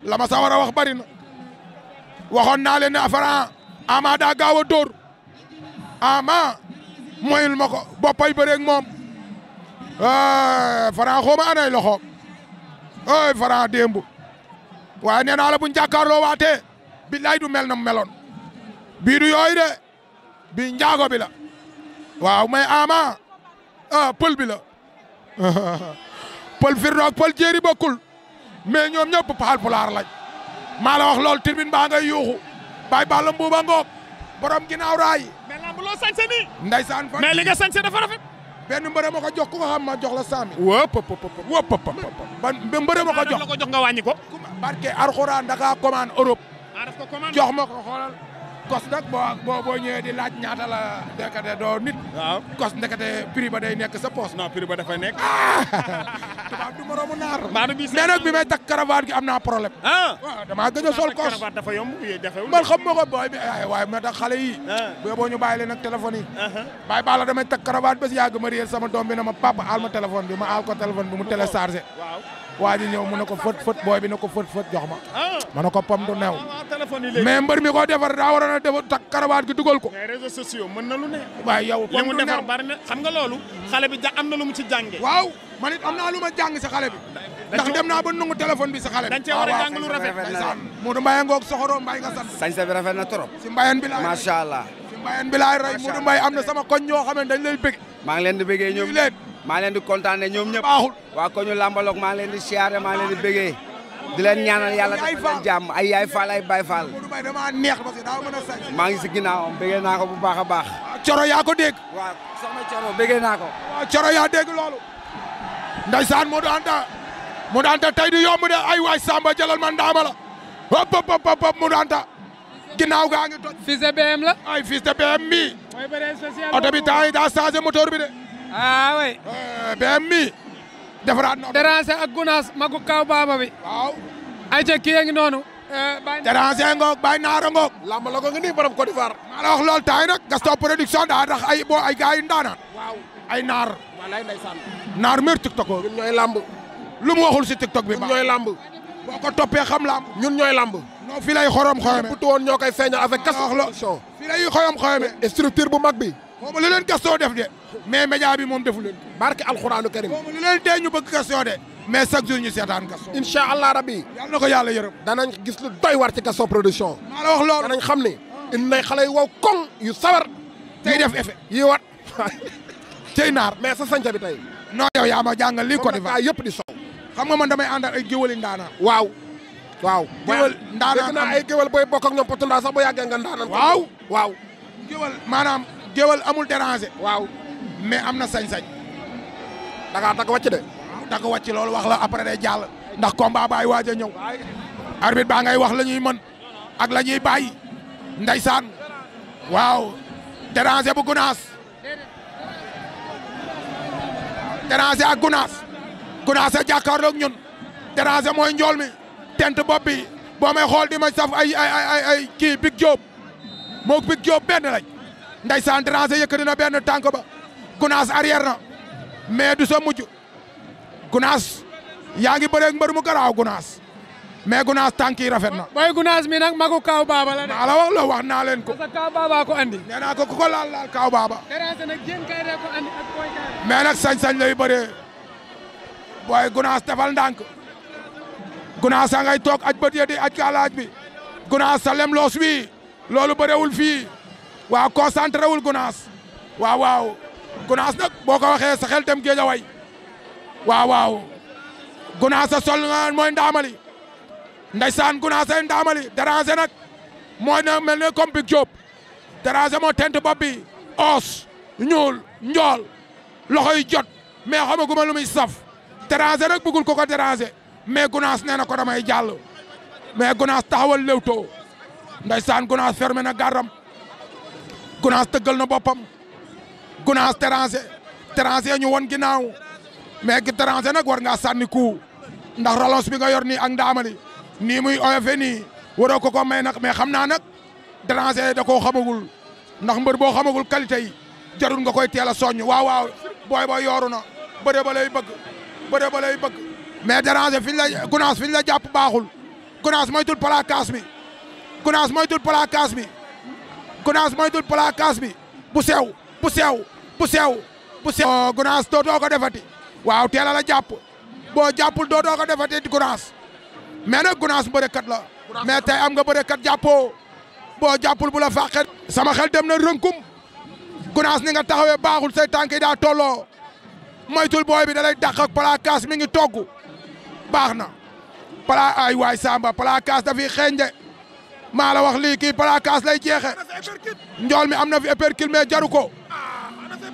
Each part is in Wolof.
la ma sa war a wax bari na waxoon naa leen ne Franc Ama daa gaaw a dóor Ama moyul ma ko boppay bëreeg moom Franc xaw ma anay loxo ay Franc démb waaye nee naa la buñ jàkkaarloo waatee billaay du mel na meloon bii du yooyu de bii njaago bi la waaw mais Ama pël bi la pël firdoog pël jéeri bokkul mais ñoom ñëpp paal pulaar lañ maa la wax lool tribune baa ngay yuuxu bay balla mbuuba ngoog borom ginnaaw raay mais lamb loo sañse nii ndeysaan fa mais li nga sañse dafa rafet benn mbërë ma ko jox ku ko xam ma jox la 100 000 wëpp ban mbërë ma ko jox la ko jox nga wàññi ko barke Alxuraan daka commande Europe daf ko commande jox ma ko xoolal kos nag boo ñëwee di laaj ñaata la ndekete doo nit waaw kos ndekete prix ba day nekk sa poos non prix ba dafay nekk tubaab du moromu naar Mbadou bi mais nag bi may takk caravane gi am naa problème waaw damaa gëj a sol kos cravate dafa yomb dafay man xam ma ko booy bi waaye ma tax xale yi boo ñu bàyyi leen nag téléphone yi bàyyi bala damay takk caravane ba si yàgg ma réer sama doom bi na ma papa aal ma téléphone bi ma aal ko téléphone bi mu téléchargé waaw waa ji ñëw mu ne ko fët booy bi ne ko fët jox ma ma ne ko pom du neew téléphone yi léegi mais mbër mi ko defar daa waroon a defar takk caravane gi dugal ko mais réseaux sociaux mën na lu ne waaye yow li mu defar bari na xam nga loolu xale bi am na lu mu ci jànge waaw man it am naa lu ma jàng si xale bi ndax dem naa ba nungu téléphone bi si xale bi dañ cee war a jàng lu rafet ndeysaan Modou Mbaye ngoog soxoro Mbaye nga sant sañse bi rafet na trop si mbayen bi laay macha allah si mbayen bi laay rey Modou Mbaye am na sama koñ ñoo xam ne dañ lay bëgg maa ngi leen di bëggee ñoom leen maa ngi leen di kontaane ñoom ñëpp baaxul waa ko ñu lambaloog maa ngi leen di siyaare maa ngi leen di bëggee di leen ñaanal yàlla defal leen jàmm ay yaay faal ay baay faal Modou Mbaye dama neex parce que daa mën a sañ maa ngi si ginnaawam bëggee naa ko bu baax a baax coro yaa ko dégg waaw soxna Coro bëggee naa ko waaw coro yaa dégg loolu ndeysaan Modou Anta tey du yomb de ay waay Samba jëlal man ndaama la hop Modou Anta ginnaaw gaa ngi toj fils de BM la. ay fils de BM mi mooy bëre social. oto bi temps yi daa changé moteur bi de ah oui. BM mi defaraat na déranger ak Gunaas magu kaw baaba bi. waaw ayca kii ngi noonu. déranger ngoog bàyyi naara ngoog lamb la ko nga nii borom Côte d'Ivoire. maa la wax loolu temps yi nag Gaston production daa tax ay gars yi ndaanaan waaw ay naar walaay ndeysaan. naar meer TikTok ñun ñooy lamb. lu mu waxul si TikTok bi ñun ñooy lamb. boo ko toppee xam lamb ñun ñooy lamb. non fii lay xorom xoyome bu woon ñoo koy feeñal avec Gaston wax la production. fii lay xoyom xoyome structure bu mag bi. xaw ma lu leen Gaston def de mais média bi moom defu leen barke alxuraanu karim. xaw ma lu leen tee ñu bëgg Gaston de mais chaque jour ñu seetaan Gaston incha allah rabbi. yàlla na ko yàlla yërëm danañ gis lu doy war ci Gaston production. maa la wax loolu danañ xam ne indi nay xale yu wow koŋ yu sawar. tey def effet yi wat tey naar mais sa sanca bi tey. non yow yaa ma jàngal lii Côte d'Ivoire yëpp di sow. xam nga man damay àndal ay géwëli ndaanaan waaw. waaw géwël ndaanaan dégg naa ay géwël booy bokk ak ñoom Potundaa sax bu yàggee nga ndaanaan. waaw waaw. géwël maanaam géwël amul déranger waaw. mais am na sañ-sañ da ngaa takk wàcc de. da ko wàcc loolu wax la après day jàll ndax combat baay waaj a ñëw arbitre baa ngay wax la ñuy mën ak la ñuy bàyyi ndeysaan waaw déranger bu Gunaas déranger ak Gunaas a jàkkaarloog ñun déranger mooy njool mi tent bopp bi boo may xool di ma saf ay kii Big Diop moog Big Diop benn lañ ndeysaan déranger yëkkati na benn tànk ba Gunaas arrière na mais du sa mujj Gunaas yaa ngi bëreeg mbër mu garaaw Gunaas mais Gunaas tànk yi rafet na. mooy Gunaas mi nag magu kaw baaba la de. maa la wax loo wax naa leen ko. parce que kaw baaba ko andi. nee naa ko ku ko laal kaw baaba. déranger nag jéem kay rek ko andi ak booy kay. mais nag sañ-sañ lay bëree booy Gunaas defal ndànk Gunaas a ngay toog aj bët ya di aj kaalaaj bi Gunaas sa lem loos wi loolu bëreewul fii waaw concentré wul Gunaas waaw Gunaas nag boo ko waxee sa xel dem Géejawaay waaw Gunaas a sol nga mooy ndaamali ndeysaan Gunaas ay ndaamali déranger nag mooy na mel ne comme Big Diop déranger moo tent bopp bi os ñuul njool loxo yi jot mais xamaguma lu muy saf déranger nag bëggul ko déranger mais Gunaas nee na ko damay jàll mais Gunaas taxawal lewtoo ndeysaan Gunaas fermé na gàrram Gunaas tëggal na boppam Gunaas déranger ñu won ginnaaw mais ki déranger nag war ngaa sànni coup ndax relance bi nga yor nii ak ndaamali nii muy oyofe nii waroo ko may nag mais xam naa nag déranger da koo xamagul ndax mbër boo xamagul qualité yi jarul nga koy teel a soññ waaw booy ba yooru na bëre ba lay bëgg mais déranger fiñ la Gunaas fiñ la jàpp baaxul Gunaas moytul placage bi Gunaas moytul placage bi Gunaas moytul placage bi bu sew bu sew bu sew bu sew Gunaas dootoo ko defati waaw teel a la jàpp boo jàppul dootoo ko defati Gunaas mais nag Gunaas mbërëkat la mais tey am nga mbërëkat jàppoo boo jàppul bu la fàqee sama xel dem na rënkum Gunaas ni nga taxawee baaxul say tànk yi daa tolloo moytul booy bi da lay dàq ak placage mi ngi togg baax na ay waay Samba placage dafiy xeeñ de maa la wax lii kii placage lay jeexe njool mi am na fi épercule mais jaru ko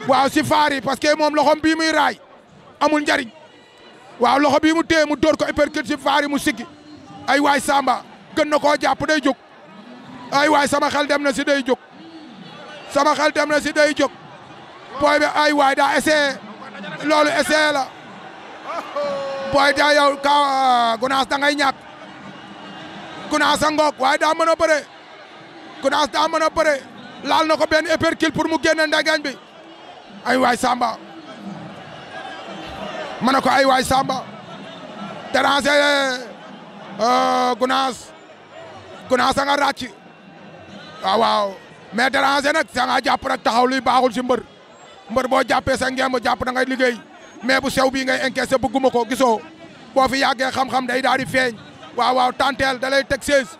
waaw si faar yi parce que moom loxom bii muy raay amul njariñ waaw loxo bii mu téye mu dóor ko épercule si faar yi mu siggi ay waay Samba gën na koo jàpp day jóg ay waay sama xel dem na si day jóg sama xel dem na si day jóg booy bi ay waay daa essayé loolu essayé la booy da yow ka Gunaas da ngay ñàkk Gunaas a ngoog waaye daa mën a bëre Gunaas daa mën a bëre laal na ko benn épercule pour mu génne ndegeñ bi ay waay Samba ma ne ko ay waay Samba déranger Gunaas a nga ràcc waaw waaw mais déranger nag sa nga jàpp rek taxaw luy baaxul si mbër boo jàppee sa ngemb jàpp da ngay liggéey mais bu sew bii ngay encaissé bëgguma ko gisoo boo fi yàggee xam-xam day daal di feeñ waaw waaw tanteel da lay teg 16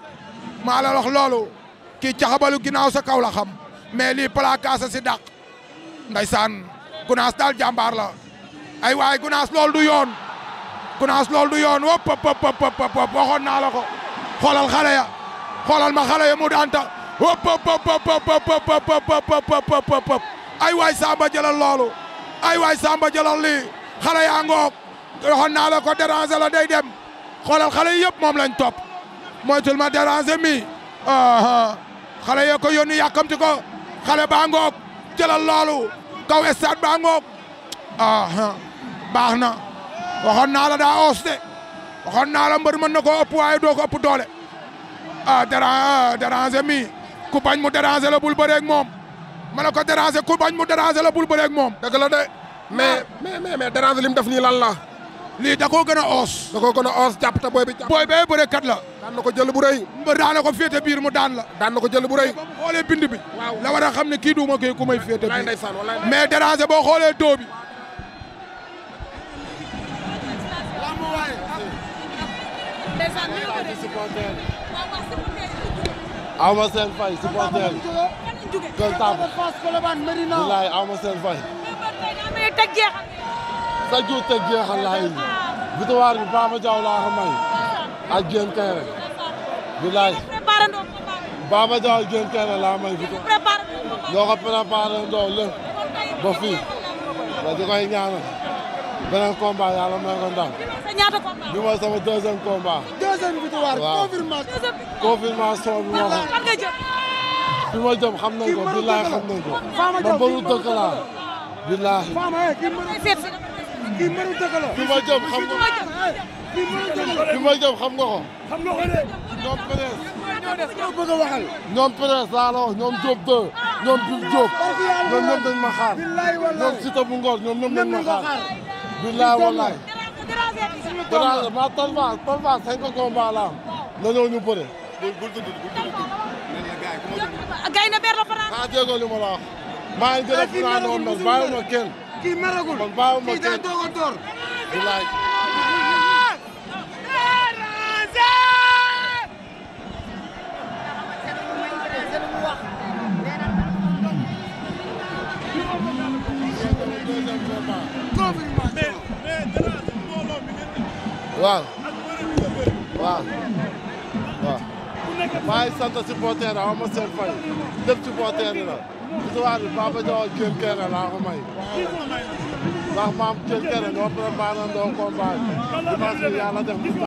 maa la wax loolu kii caxabalu ginnaaw sa kaw la xam mais lii placage si dàq ndaysaan Gunaas daal jàmbaar la ay waay Gunaas loolu du yoon Gunaas loolu du yoon wop pop waxoon naa la ko xoolal xale ya xoolal ma xale ya mu daan ta wop pop ay waay Samba jëlal loolu ay waay Samba jëlal lii xale yaa ngoog waxoon naa la ko déranger la day dem xoolal xale yi yëpp moom lañ topp moytul ma déranger mi xale yoo ko yónni yàkkamti ko xale baa ngoog jëlal loolu kaw stade baa ngoog baax na waxoon naa la daa oos de waxoon naa la mbër mën na koo ëpp waaye doo ko ëpp doole déranger mi ku bañ mu déranger la bul bëreeg moom ma ne ko déranger ku bañ mu déranger la bul bëreeg moom. dëgg la de mais déranger li mu def nii lan la. lii da koo gën a oos. da koo gën a oos jàpp te booy bi. booy bee bërekat la. daan na ko jël bu rëy. mbër daan na ko féete biir mu daan la. daan na ko jël bu rëy. ba mu xoolee bind bi. waaw la war a xam ne kii duuma kii ku may féete biir. ndeysaan wallaay mais déranger boo xoolee doo bi. aw ma seen fay supporter Gueule Tapée bilaay aw ma seen fay sa ju teg jeexal laa indi victoire bi Baba Diaw laa ko may ak Diène Kaïré bilaay Baba Diaw ak Diène Kaïré laa may victoire ñoo ko préparé ndoo lépp ba fii ba di koy ñaanal beneen combat yàlla may ko ndam bi mooy sama deuxième combat. deuxième victoire confirmation bi ma xam. fi ma jëm xam nañ ko billaay xam nañ ko. man bëru dëkk laa. billaay. kii mënu dëkk la. fi ma jëm xam nga ko. fi ma jëm xam nga ko. xam nga ko de. ñoom Pérez. bëgg a waxal. ñoom Pérez laa la wax ñoom Diop 2 ñoom Diouf Diop. ñoom ñoom dañ ma xaar. ñoom Siteu bu Ngor ñoom ñoom dañ ma xaar. billaay wallaay. déranger ma Talfa 5 combats la am na ñëw ñu bëre. bul tudd. gay na ber la faral. maa déggoo li ma la wax. maa ngi gën a fanaan woon nag bàyyiwuma kenn. kii maragul man bàyyiwuma kenn kii daa doog a door. bilaay. waaw waaw waaw maa ngi sant supporter aw ma seen fay lépp supporter yi la victoire bi Baba Diaw ak Diène Kaïré laa ko may ndax maam Diène Kaïré ñoo préparé ndoo combat bi dimanche bi yàlla def